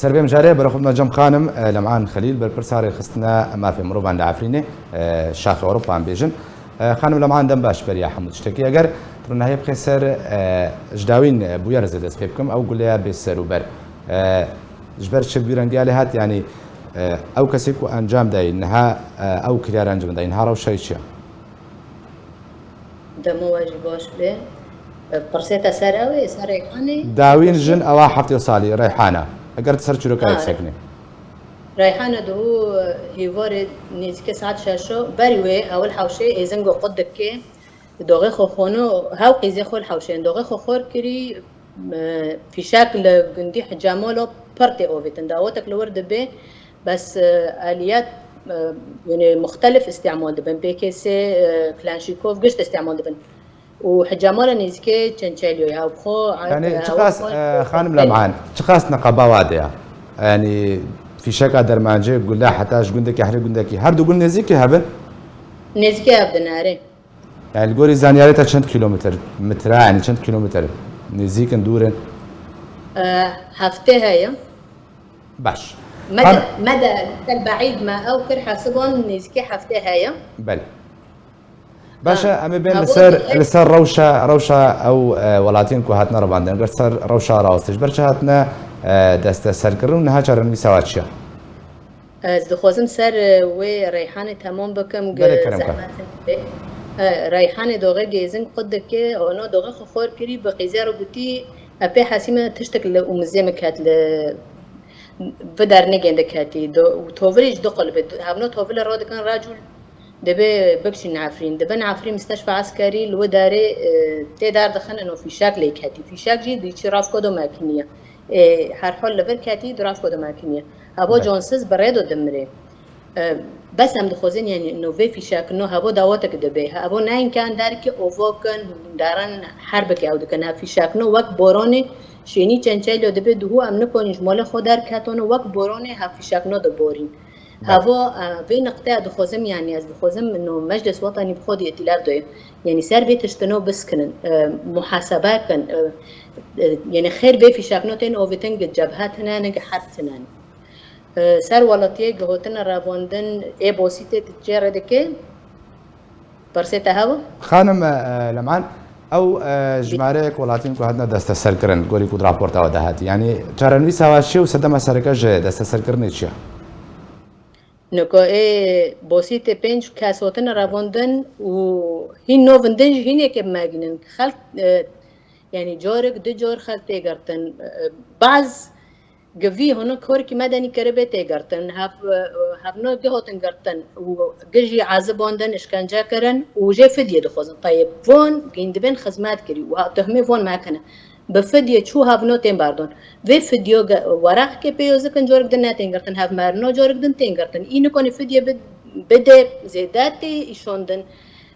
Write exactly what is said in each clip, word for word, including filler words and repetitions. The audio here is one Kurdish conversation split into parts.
Ser vê mijarê berê xwe bidime cem xanim, e, Lem'an Xelîl, berpirsa rêxistina mafê mirovan li Efrînê, e, şaxê Ewropa em bêjin. E, xanim Lem'an, dem baş beriya hemû tiştekî. Eger tu ronahiyê bixê ser, e, ji dawîn, e, bûyer ez ê dest pê bikim, ew guleya bê ser û ber. E, ji ber çi bi vî rengî lê hat, yanî, e, ew kesê ku encam dayî, niha, e, ew kiryar encam dayî, niha rewşa wî çi ye? Dema we jî baş be. Pirsê te ser ew ê, ser Reyhanê? Dawîn jin ewa heftê salî, Reyhana. Eger tu ser çîroka wê biseknî. Reyhana di hû hêvarê nêzîkê saet şeşo, berî wê ewil hewşê êzing û qut dike. Doxê xwe xweno, hew qîzê xwe li hewşê. Doxê xwe xor kirî, e, fîşek li gundî Hicamalo pir tê ovêtin. Dawetek li wir dibe, bes, e, aliyet, e, yanî muxtelif îstîmal dibin. P K S, e, Klenşîkov gişt îstîmal dibin. Û Hicamala nêzîkê çend çelyoyê ew bi xwe, Yanî e, çiqas, ew bi xwe, e, xanim Lem'an, çiqas neqeba wa de ya? Yanî fîşeka dermancê, gule heta ji gundekî herî gundekî. Her du gund nêzîkî hev in? Nêzîkî hev din, erê. Yani li gorî zanyarê te çend kilometre, metre, yani çend kilometre? Nêzîk in, dûr in? E, heftê heye. Baş. Me de, Xan- me de ser beîd me ew kir hesiban, nêzîkî heftê heye. Belê. Baş e, Ha. em ê bên Ha, li ser, li ser rewşa, rewşa ew, e, welatiyên ku hatine revandin, li ser rewşa rawestî, ji ber çi hatine, e, desteserkirin û niha çarenivîsa wa çi ye? Ez dixwazim ser, e, wê Reyhanê temam bikim, Belê, kerem ke. zehmet e. E, Reyhanê doxê gêzing xwe dike, ono doxê xwe xor kirî, bi qîzê re gotî, e, pê hesî me tiştek li omizê min ket, li vi dernegên de ketî. Do-, tovirî ji du qulibê. Hevno tovile ro dikin, racû dibê bikişîn Efrîn. Dibin Efrîn misteşfa eskerî, li wê derê, e, tê derdixin, ino fîşek lê ketî. Fîşek jî di çi rafko do mekiniye. E, herhol li vir ketî, di rafko do mekiniye. Hebo Belê. cansiz bi rê do dimirê. E, bes em dixwazin, yanî, no vê fîşek, no hebo dawetek dibe. Hebo ne îmkan der ki ovo kin, daran her bike ew dikin. Hev fîşek no wek boronê şênî çençelo dibe, duhû em nikonî ji molê xwe derketin û wek boronê hev fîşek no diborîn. Belê. Heva, e, vê niqteya dixwazim, yanî ez dixwazim no Meclis Wetanî bi xwe dî îtîlaf doye. Yanî ser vê tiştino biskinin, e, muhasebe kin, e, e, yanî xêr vê fîşekno tên ovîtin gi cebhe tine ne, gi herb tine ne. E, ser welatiyê gihotine revandin ê Bosîtê tu çê re dike? Pirsê te hewa? Xanim, e, Lem'an, ew, e, jimareyek welatiyên ku hatine desteserkirin, gorî ku di raporta we de hatî. Yanî çarenivîsa wa çi ye û sedema sereke ji desteserkirinê çi ye? Nika ê Bosîtê pênc kes hatine revandin û hîn nov in din jî hîn yekê bi me gînin. Xelk, e, yanî carek du car xelk tê girtin. E, baz Givî hûn korkî medenî kiribê tê girtin, hev, hevno gi hatin girtin û gi jî ezibandin, işkence kirin û jê fidyê dixwazin. Tayê von gîn dibên xizmet kirî û ha-, tuhmê von mekine. Bi fidyê çû hevno tên berdon. Vê fidyo ge-, weraqkê pê yo zikin, corek din netên girtin, hev merino corek din tên girtin. Î nikonê fidyê bid-, bide, zêde tê îşandin.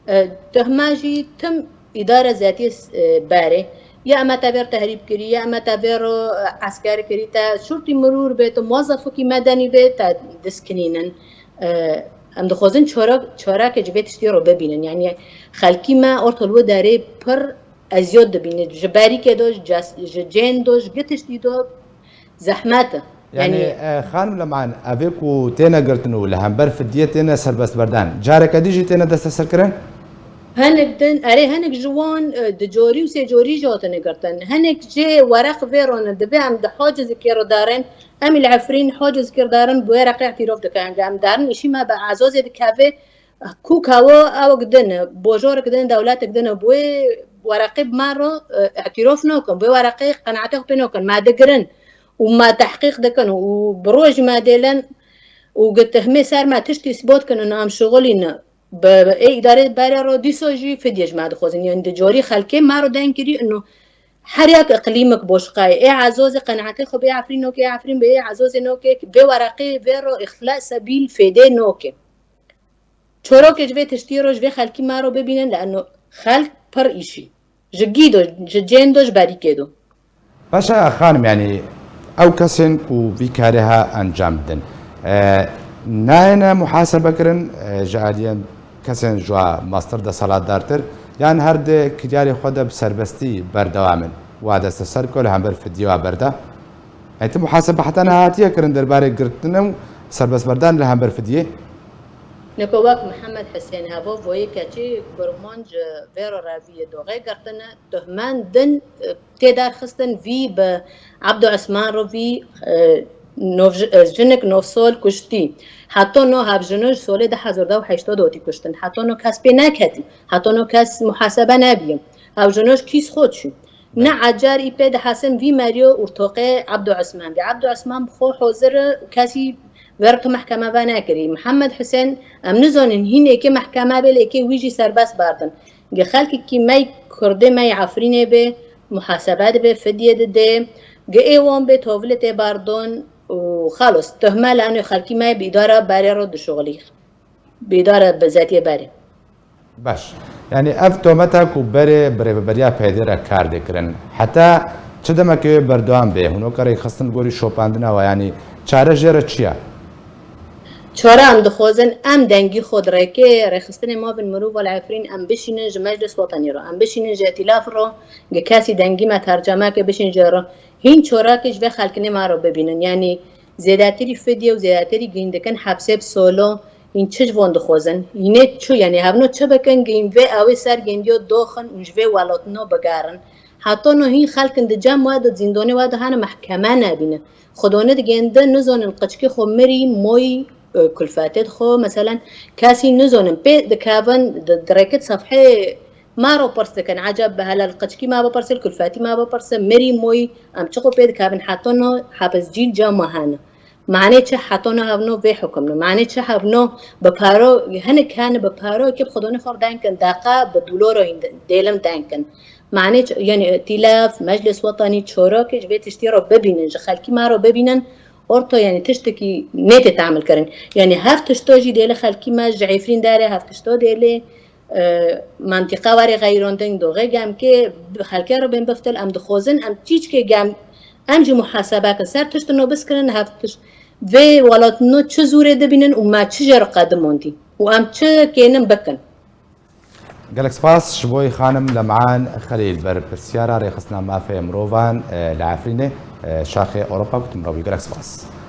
E, tuhme jî tim îdare zetiyê, e, berê. Ya eme te vêr tehrîb kirî, ya eme te vêr, e, esker kirî, te şurtî mirûr bê, tu muwezefekî medenî bê, te diskinînin. E, em dixwazin çora-, çorake ji vê tiştî re bibînin. Yanî xelkî me orta li wê derê pir eziyot dibîne. Ji berîkê do, ji ces-, ji cên do, ji gi tiştî do, Zehmet e. Yanî, Yanî, e, xanim Leman, evê ku têne girtin û li hember fidyê têne serbestberdan, careke dî jî têne desteserkirin? Hinek din, erê, hinek ji wan, e, di corî û sê corî jî hatine girtin. Hinek jê wereq vê re ne, dibê em di hacizekê re darin, em li Efrîn hacizekê re darin, bi wê reqê îtîrof dikin. Em darin, îşî me bi ezazê dikeve, Kûk hewa ewk din e, bojorek din, dewletek din e, bi wê wereqê bi me re, e, îtîrof nakin, bi wê wereqê qenaetê xwe pê nakin. Me digirin û me tehqîq dikin û bi rojî me dêlin û gi tuhmê ser me tiştî îsbat kin û em şixulîne. Bi, bi ê îdarê berê re dîsa jî fidye ji me dixwazin. Yanî di corî xelkê me re deng kirî û her yek iqlîmek boşqayê. Ê Ezazê qenaetê xwe bê Efrîn nake, ê Efrîn bê ê Ezazê nake, vê wereqê vê re îxla sebîl fêdê nake. Çorokê ji vê tiştiyê re ji vê xelkî me re bibînin, li eno xelk pir îşî. Ji gî do, ji cên do, ji berîkê do. Paşa xanim, yanî ew kesên ku vî karê ha encam didin, e, nayêne muhasebe kirin, e, ji aliyên kesên ji wa mastir deselatdartir, yan her di kiryarê xwe de bi serbestî berdewam in? Wa desteser bike û li hember fidyewa berda? Ê, ti muhasebe heta niha hatiye kirin derbarê girtin û serbestberdan li hember fidiyê? Niko wek Mihemed Hisên heva voyê keçî kurmanc vê re reviyê doxê girtine, tuhmend din, e, tê derxistin vî bi Abdü Osman re vî, e, nov-, e, jinik nov sol kuştî. Heta no hevjino ji solê du hezar û heştê de hotî kuştin. Heta no kes pê neketî. Heta no kes muhasebe nebiye. Hevjino ji kîs xwe çû. Ne ecar î pê dihesin vî meriyo û toqê Abdü Osman. Vî Abdü Osman bi xwe hozir e û kesî ver tu mehkeme venekirî. Mihemed Hisên, em nizanin hîn êkê mehkeme bê, lê êkê wî jî serbest berdin. Gi xelkekî me yê Kurdê me yê Efrînê bê, muhasebe dibe, fidye dide. Gi ê wan bê, tovlê tê berdon û xelos. Tuhme li enê xelkî me yê bi îdara berê re dişuxilî. Bi îdara bezetiyê berê. Baş. Yanî ev tometa ku berê bi rêveberiya P Y D'ê re kar dê kirin, heta çi demekê berdewam bê? Hûn weke rêxistin li gorî şopandina we, yanî çare jê re çi ye? Çare em dixwazin, em dengî xwe dirêkê rêxistinê mafên mirov a li Efrîn em bişînin ji Meclis Wetenî re, em bişînin ji Îtîlaf re, gi kesî dengî me terceme ke bişîn jê re. Hîn çorakê ji vê xelkinê me re bibînin. Yanî zêdetirî fidye û zêdetirî gîn dikin hepsê bi solo. Hîn çi ji von dixwazin? Hînê çi, yanî hevno çi bikin, gîn vê ewê ser gêndiyo doxin û ji vê welatino bigerin. Heta no hîn xelkin di cem we de, zîndonê we de hene mehkeme nebîne. Xwedone digêndin, nizonin qiçkê xwe mirî, moyî, e, kulfetê dixwe, meselen, kesî nizonin. Pê dikevin, di, dirêkit sefhê me re pirs dikin. Eceb bi helal qiçkî me bipirse, kulfetî me bipirse, mirî, moyî, em çi xwe pê dikevin? Heta no hepis cîl cem we hene. Manê çi heta no hevno vê hukimno? Manê çi hevno bi paro, hinek hene bi paro ki bi xwedonê xwe deng kin, deqa bi dolaro hîn dêlim deng kin. Manê çi, yanî Îtîlaf, Meclis Wetenî, çorakê ji vê tiştî re bibînin, ji xelkî me re bibînin, orto, yanî tiştekî nêtê temil kirin. Yanî hev tişto jî dêlê xelkî me ji Efrîn derê, hev tişto dêlê, e, mentiqa were xeyrandin, doxê gemkê xelkê re bên biftil, em dixwazin, em çîçkê gem, em jî muhasebe kin. Ser tiştino biskirin, hev tişt, vê welatino çi zûrê dibînin û me çi jê re qedimandî û em çi kênin bikin. Gelek spas ji bo xanim Lem'an Xelîl, berpirsyara Rêxistina Mafê Mirovan, e, li Efrînê, e, Şaxê Ewropa, gotim rabî. Gelek spas.